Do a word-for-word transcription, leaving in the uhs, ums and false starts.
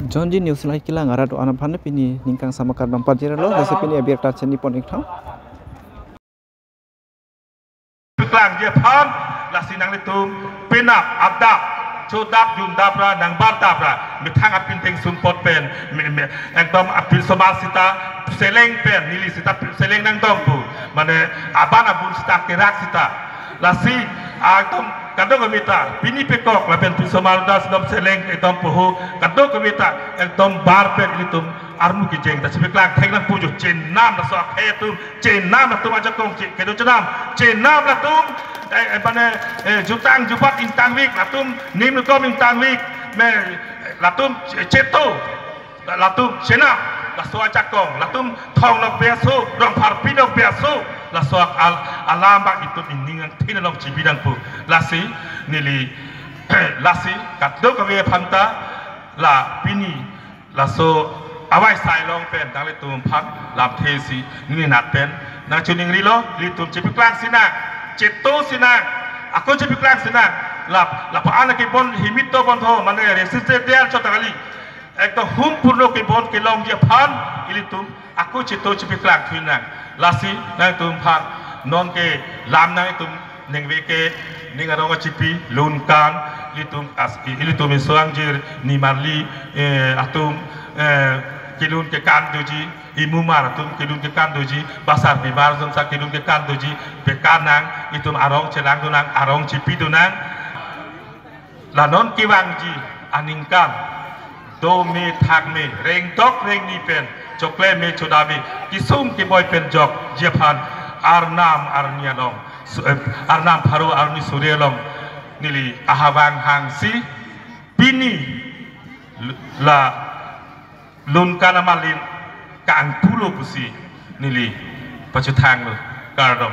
Jonji News Live kelang arat do-an aphan pini ningkang sama kardom pajirlo, lasi pini abirta chini pon iktha. Peklangji aphan, lasi nanglitum penap adap, chodap jundap ra, nangbar dap ra, methang apin theng sumpot pen, me, me, ekdom apin somal sita seleng pen, neli sita seleng nangdong pu, mane aban abun sita kerak sita. Lasi, ah, ekdom kadokave ta, pini pekok, lapen pin somal das dom seleng, ekdom poho, kadokave ta, ekdom bar pen ilitum armu kejeng ta chepeklang thek nangpo jo, chenam laso akhei atum, chenam latum ajakong che, kedo chenam, chenam latum, eh, eh, mane, eh, jutang jubat ingtangvik, latum nim lukom ingtangvik, me, latum che-, cheto, latum chenam, laso ajakong, latum thong nok beso, rong pharpi nok beso, laso al-, alam bak itum ining angthin along chibi nangpo, lasi, neli, lasi, kadokave aphan ta, la pini, laso avai sai long pen, nanglitum aphan lamthe si, neli nat pen nangchiningrilo, ilitum chepeklang sinang, cheto sinang, ako chepeklang sinang, lap, lapu-an kebon himit to bon tho, mane resistor dia chot kali, ekdom humpurno kebon kelongji aphan, ilitum ako cheto chepeklang thuinang, lasi nangtum aphan, non ke lam nangtum ningve ke, ning arong achipi, lun kan, ilitum as, ilitum iso angjir, nimarli, eh, atum, eh, kelun kekan doji, imumar atum kelun kekan doji, basar bimar atum sa kelun kekan doji, pekan nang, itum arong chelang donang, arong chipi donang. La non kevangji aningkan, dome thakme, rengdok rengni pen, chokle me choda me, kesung keboi pen jokji aphan, arnam arni along, su-, eh, arnam pharo arni suri along, neli ahavang hangsi, pini l-, la lun kan amalin kangpulo pusi neli pachethanglo, kardom.